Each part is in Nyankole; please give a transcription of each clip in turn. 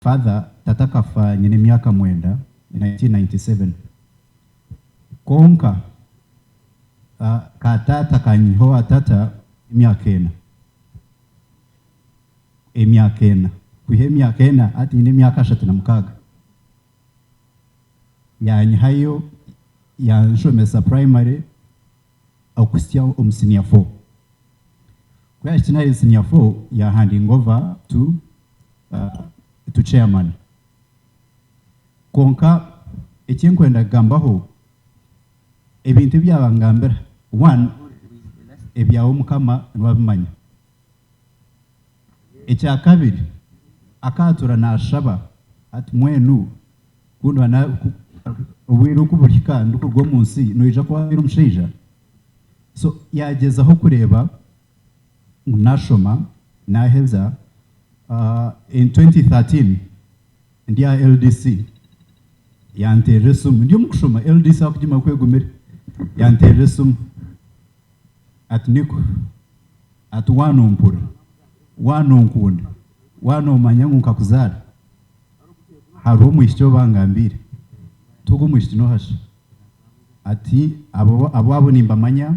Father, tata akafa nyine emyaka mwenda, in 1997. Kwonka ka taata kanyiha owa tata emyaka ena. Emyaka ena. Kwiha emyaka ena hati nyine emyaka 36. Yanyihayo yanshomesa primary okuhitsya omu senior four. Ku yaahikire ahari senior four yaahandinga over to to chairman. Kwonka eki ndikwenda kugambaho, ebintu ebi yaabangambira, one, ebyawe Mukama niwe abimanya. Ekya kabiri, akaatura naashaba ati, Mbwenu ku ndiba na, obwire ku burihika ndikuruga omu nsi, noija kuba wabaire omushaija? So yaagyezaho kureeba ngu naashoma, naaheza. In 2013 ndi aha LDC, yanteerera esimu, ndi omu kushoma, LDC ahabw'okugimanya ku egumire, yanteerera esimu. Ati Niko, ati waanompurira, waanonkunda, waanoomanya ngu nkakuzaara, hariho omwishiki ou bangambiire. Ati ogwo omwishiki n'oha shi? Ati abo abu abo nimbamanya,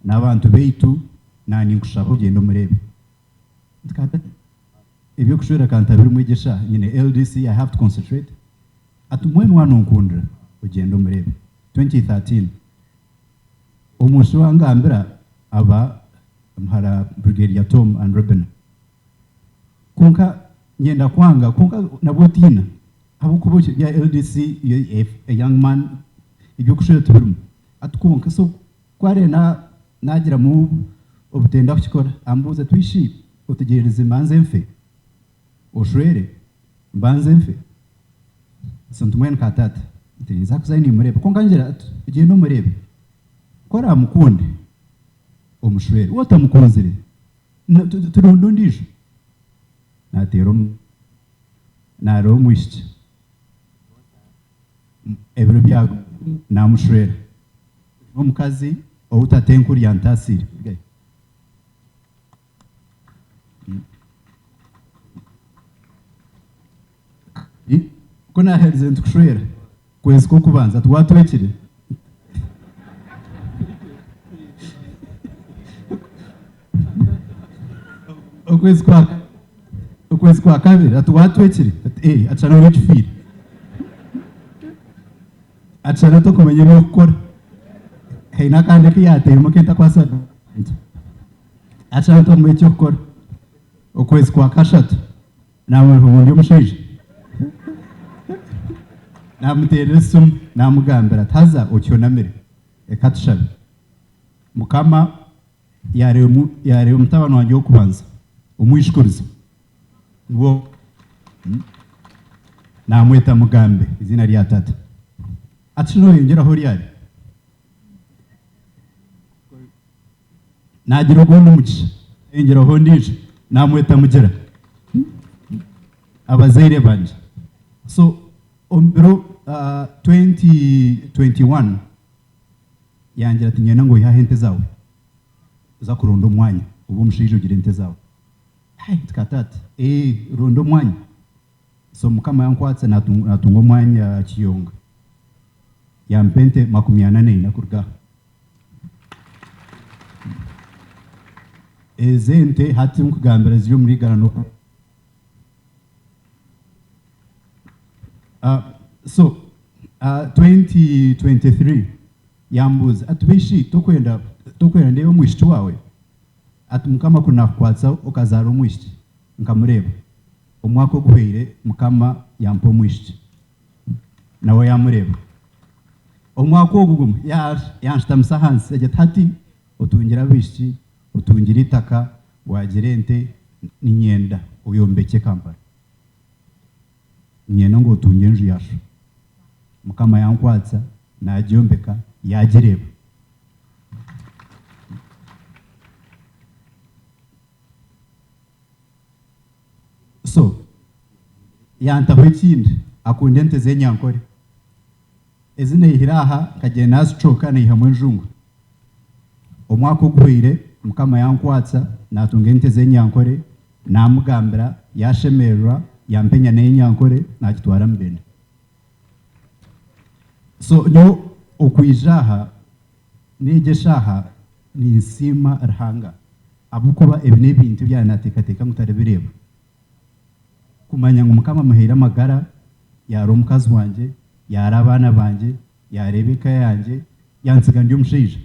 n'abantu baitu, naaninkushaba ogyende omureebe. Nti ka tata, eby'okushwera ka ntabirimu egyo eshaaha, nyine LDC, I have to concentrate. Ati mbwenu waanonkundira, ogyende omureebe. 2013. Omwishiki owangambira aba muhara Brigadier Tom and Robina. Kwonka nyenda kwanga kwonka nabwo otiina ahabw'okuba ebya LDC a young man eby'okushwera tibirimu. Ati kwonka so ku areba nagiramu obutenda kukikora ambuuza ati ishi otegyererize mbanze nfe oshwere mbanze nfe? So nti mbwenu ka taata nti ninza kuzayo nimureeba kwonka angira ati gyenda omureebe ku oraamukunde omushwere waaba otamukunzire turonde ondiijo. Naateera omu naareeba omwishiki ebiro bya naamushwera n'omukazi ou tatenkuru yantaasiire. Ku naaherize nti kushwera, kwezi kw'okubanza tiwatwekire? Okwezi kwa okwezi kwa kabiri ati watwekire? Ati ee, ati shana ori ekifiire. Ati shana tokumanya eby'okukora. Haine akandi aku yaateiremu aku ntakubaasa kugamba. Ati shana tokumanya eky'okukora. Okwezi kwa kashatu Naamanya ngu ndi omushaija. Naamuteerera esimu naamugambira ati, Haza okyonamire, reka tushabe. Mukama yaareeba yaareeba mutabani wangye w'okubanza, omwijukuriza, niwe ogwo. Naamweta Mugambe, eiziina rya tata. Ati shi nooyongyeraho ryari? Naagira ogundi mugisha, yayongyeraho ondiijo, naamweta Mugira. Abazaire bangye. So omu biro 2021 yangira ati niinyenda ngu oihe aha ente zaawe oza kuronda omwanya obe omushaija ogire ente zaawe. Nti ka taata, ee ronda omwanya. So Mukama yankwatsa natunga omwanya Kiyonga, yampa ente 44 kuruga aha. Ezi ente hati nkugambira ziri omuri igana n'oku. So 2023 yambuuza ati beishi tokwenda tokwenda ndeebe omwishiki waawe? Ati Mukama ku naakukwatsa okazaara omwishiki nkamureeba. Omwaka oguhweire Mukama yampa omwishiki nawe yaamureeba. Omwaka ogu gumwe yanshutamisa ahansi yaagira ati hati otungire abaishiki, otungire eitaka, waagira ente, niinyenda oyombekye Kampala. Niinyenda ngu otungye enju ya sho. Mukama yankwatsa naagyombeka yaagireeba. So yantaho ekindi, akunda ente z'enyankore. Ezi naihire aha nkagyenda nazicooka naihamu enjungu. Omwaka oguhweire Mukama yankwatsa natunga ente z'enyankore, namugambira yashemererwa. Yampa enyana y'enyankore naagitwara Mubende. So nyowe okwija aha n'egi eshaaha ninsiima Ruhanga ahabw'okuba ebi n'ebintu ebi naateekateeka ngu taribireeba. Kumanya ngu Mukama amuhaire amagara, yaara omukazi wangye, yaara abaana bangye, yaareeba eka yangye, yantsiga ndi omushaija.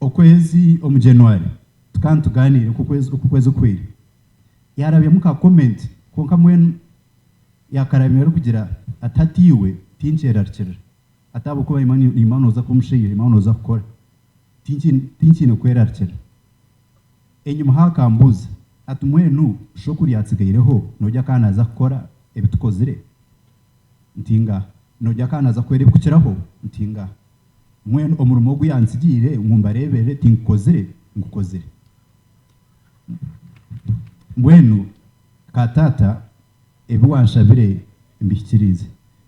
Okwezi omu January tukaba nitugaaniira oku okwezi kuhweire, yaarabyamu ka comment kwonka mbwenu yaakarabyamu arikugira ati hati iwe tinkyerarikirira ati ahabw'okuba nimanya nooza kuba omushaija, nimanya nooza kukora tinkiine kwerarikirira. Enyima ho akambuuza ati mbwenu shi oku ryatsigaireho noija akaba naaza kukora ebi tukozire? Nti ngaaha. Noija akaba naaza kukora ebirikukiraho? Nti ngaaha. Mbwenu omurimo ogu yantsigiire ngu mbareeberere tingukozire? Ngukozire. Mbwenu ka taata ebi wanshabire mbihikiriize.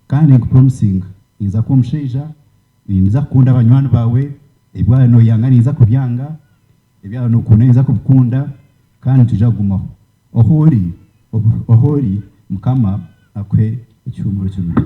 Kandi ninkupromisinga ninza kuba omushaija, ninza kukunda banywani baawe, ebi waaba noyanga ninza kubyanga, ebi waaba nokunda ninza kubikunda kandi nitwija kugumaho. Ahu ori, ahu ori Mukama akuhe ekihuumuro kirungi.